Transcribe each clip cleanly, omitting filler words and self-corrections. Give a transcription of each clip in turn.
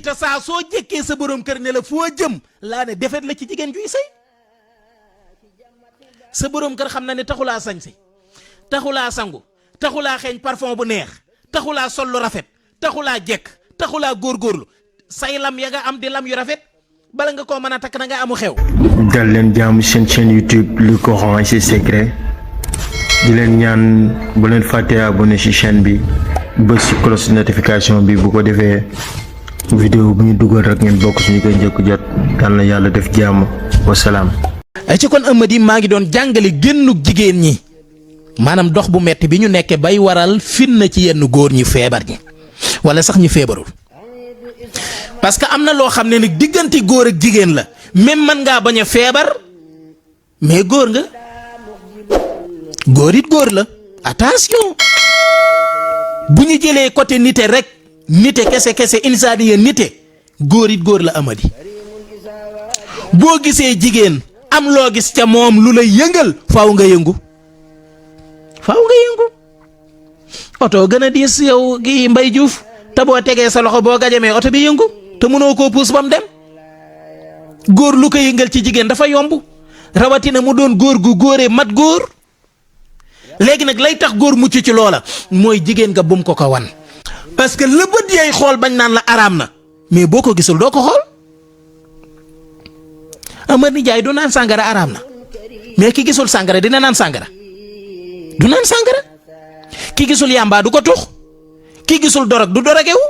te saa soo jékkee sa borom kër ne la foo jëm laa ne defet la ci jigéen juy sëy sa borom kër xam na ne taxulaa sañse taxulaa sangu taxulaa xeeñ parfum bu neex taxulaa sol lu rafet taxulaa jekk taxulaa góorgóorlu say lam ya nga am di lam yu rafet bala nga koo mën a takk na nga amu xew. dal leen jaamu seen chaîne YouTube le Coran et ses secrets di leen ñaan bu leen fàttee abonné ci chaîne bi bës ci cloche notification bi bu ko defee vidéo bu ñu dugal rek ngeen bokk suñu koy njëkk jot yal na yàlla def jàmm wasalaam. ay ci kon Amady maa ngi doon jàngale génnug jigéen ñi maanaam dox bu metti bi ñu nekkee bay waral fitna ci yenn góor ñi feebar ñi wala sax ñi feebarul parce que am na loo xam ne nag diggante góor ak jigéen la même man ngaa bañ a feebar mais góor nga góor it góor la attention bu ñu jëlee côté nite rek nite kese insaaniya nite góor it góor la Amady boo gisee jigéen am loo gis ca moom lu lay yëngal faaw nga yëngu oto gën a diis yow gi Mbay Juuf te boo tegee sa loxo boo gajamee oto bi yëngu te mënoo koo puus ba mu dem góor lu ko yëngal ci jigéen dafa yomb rawatina mu doon góor gu góoree mat góor léegi nag lay tax góor mucc ci loola mooy jigéen nga bum ko wan parce que la bët yay xool bañ naan la araam na mais boo ko gisul doo ko xool Amady Ndiaye du naan sàngara araam na mais ki gisul sàngara dina naan sàngara du naan sàngara ki gisul yàmbaa du ko tux ki gisul dorog du dorogewu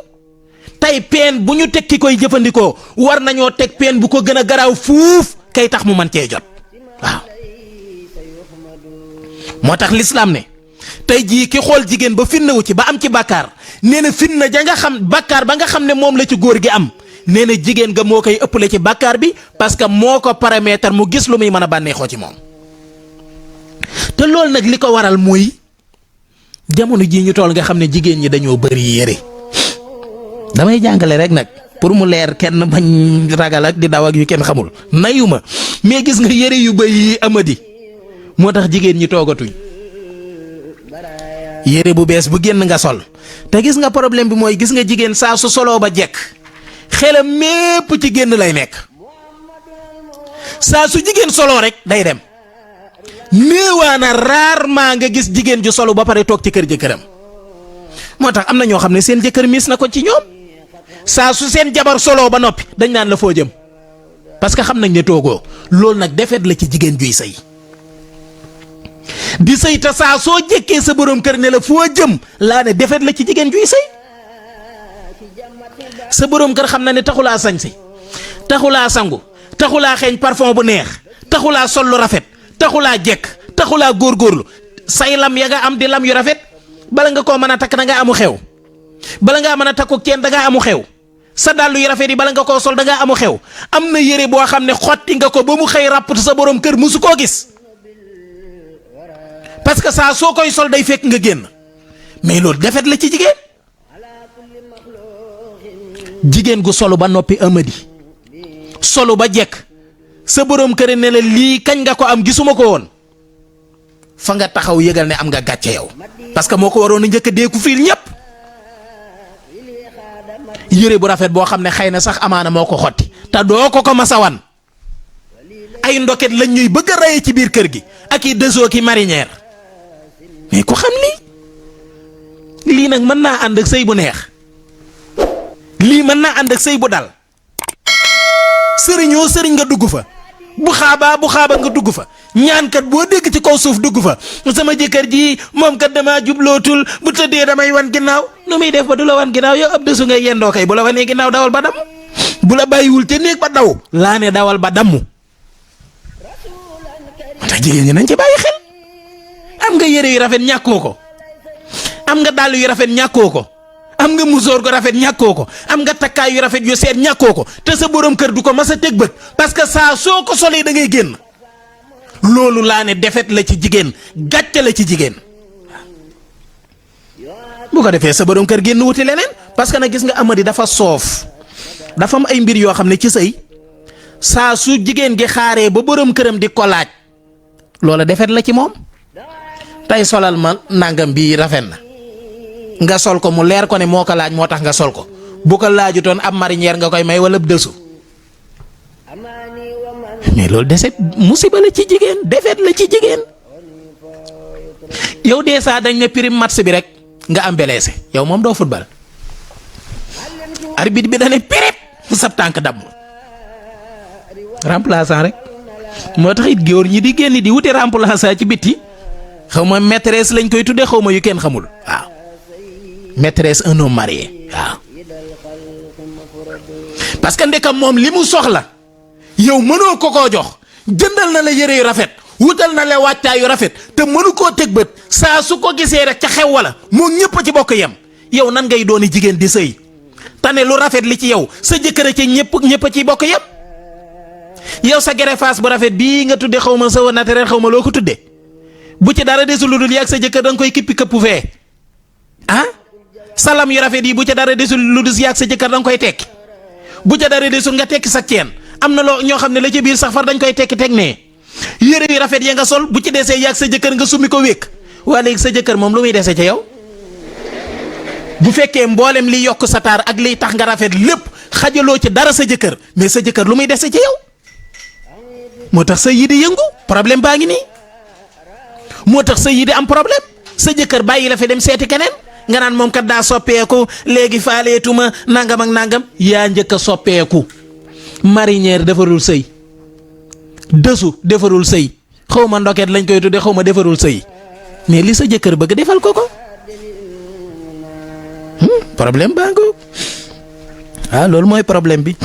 tey peen bu ñu teg ki koy jëfandikoo war nañoo teg peen bu ko gën a garaaw fuuf kay tax mu man cee jot waaw moo tax lislaam ne tey jii ki xool jigéen ba finnawu ci ba am ci bàkkaar nee na finna ja nga xam bàkkaar ba nga xam ne moom la ci góor gi am nee na jigéen nga moo koy ëppale ci bàkkaar bi parce que moo ko paramètre mu gis lu muy mën a bànneexoo ci moom te loolu nag li ko waral mooy jamono jii ñu toll nga xam ne jigéen ñi dañoo bëri yére damay jàngale rek nag pour mu leer kenn bañ ragal ak di daw ak yu kenn xamul nayuma mais gis nga yére yu bëri yi Amady moo tax jigéen ñi toogatuñ yére bu bees bu génn nga sol te gis nga problème bi mooy gis nga jigéen saa su soloo ba jekk xelam mépp ci génn lay nekk saa su jigéen soloo rek day dem néewaana rarement nga gis jigéen ju solo ba pare toog ci kër jëkkëram moo tax am na ñoo xam ne seen jëkkër miis na ko ci ñoom saa su seen jabar solo ba noppi dañ naan la foo jëm parce que xam nañ ne toogoo loolu nag defet la ci jigéen juy sëy di sëy te saa soo jékkee sa borom kër ne la foo jëm laa ne defet la ci jigéen juy sëy sa borom kër xam na ne taxulaa sañse taxulaa sangu taxulaa xeeñ parfum bu neex taxulaa sol lu rafet taxulaa jekk taxulaa góorgóorlu say lam ya nga am di lam yu rafet bala nga koo mën a takk da ngaa amu xew bala ngaa mën a takku kenn da ngaa amu xew sa dàll yu rafet yi bala nga koo sol da ngaa amu xew am na yére boo xam ne xotti nga ko ba mu xëy ràpp sa borom kër musu koo gis parce que saa soo koy sol day fekk nga génn mais loolu defet la ci jigéen gu solu ba noppi Amady solu ba jekk sa borom kër ne la lii kañ nga ko am gisuma ko woon fa nga taxaw yëgal ne am nga gàcce yow parce que moo ko waroon a njëkk a deeku fiil ñëpp yére bu rafet boo xam ne xëy na sax amaana moo ko xotti te doo ko masawan ay ndoket lañ ñuy bëgg a reye ci biir kër gi ak i dësoo ki marinière mais ku xam lii nag mën naa ànd ak sëy bu neex lii mën naa ànd ak sëy bu dal sëriñoo sëriñ nga dugg fa bu xaaba nga dugg fa ñaankat boo dégg ci kaw suuf dugg fa sama jëkkër ji moom kat damaa jublootul bu tëddee damay wan ginnaaw nu muy def ba du la wan ginnaaw yow ab dësu ngay yendoo kay bu la wanee ginnaaw dawal ba damm bu la bàyyiwul te néeg ba daw laa ne dawal ba damm moo tax jigéen ñi nañ ci bàyyi xel am nga yére yu rafet ñàkkoo ko am nga dàll yu rafet ñàkkoo ko am nga musóor gu rafet ñàkkoo ko am nga takkaay yu rafet yu seet ñàkkoo ko te sa borom kër du ko mas a teg bët parce que saa soo ko solee da ngay génn loolu laa ne defet la ci jigéen gàcce la ci jigéen bu ko defee sa borom kër génn wuti leneen parce que nag gis nga Amady dafa soof dafa am ay mbir yoo xam ne ci sëy saa su jigéen gi xaaree ba borom këram di ko laaj loola defet la ci moom tey solal ma nangam bi rafet na nga sol ko mu leer ko ne moo ko laaj moo tax nga sol ko bu ko laajutoon ab marinière nga koy may wala dësu mais loolu dese musiba la ci jigéen defet la ci jigéen. yow dee saa dañ ne prime match bi rek nga am blessé yow moom doo football arbitre bi da ne pirip sab tànk damm remplaçant rek moo tax it góor ñi di génn di wuti remplaçant ci bitti xaw ma maîtresse lañ koy tuddee xaw ma yu kenn xamul waaw maîtresse un homme marié waaw parce que ndekam moom li mu soxla yow mënoo ko koo jox jëndal na la yére yu rafet wutal na la wàccaay yu rafet te mënu koo teg bët saa su ko gisee rek ca xew wala moo ñëpp ci bokk yem yow nan ngay dooni jigéen di sëy tane lu rafet li ci yow sa jëkkër ci ñëpp ci bokk yem yow sa greffage bu rafet bii nga tudde xaw ma sa naturel xaw ma loo ko tudde bu ci dara desul lu dul yàgg sa jëkkër da nga koy kippi këpp fee ah salam yu rafet yi bu ca dara desul lu dul yàgg sa jëkkër da nga koy tekki bu ca dara desul nga tekki sa ceen am na loo ñoo xam ne la ca biir sax far dañ koy tekki teg nee yére yu rafet ya nga sol bu ci desee yàgg sa jëkkër nga summi ko wékk waa léegi sa jëkkër moom lu muy dese ca yow bu fekkee mboolem li yokk sa taar ak liy tax nga rafet lépp xajaloo ci dara sa jëkkër mais sa jëkkër lu muy dese ca yow moo tax sa yi di yëngu problème baa ngi nii moo tax sa yi di am problème sa jëkkër bàyyi la fi dem seeti keneen nga naan moom kat daa soppeeku léegi faaleetuma nangam ak nangam yaa njëkk a soppeeku marinière defarul sëy dësu defarul sëy xaw ma ndoket lañ koy tudde xaw ma defarul sëy mais li sa jëkkër bëgg defal ko problème baa ngo loolu mooy problème bi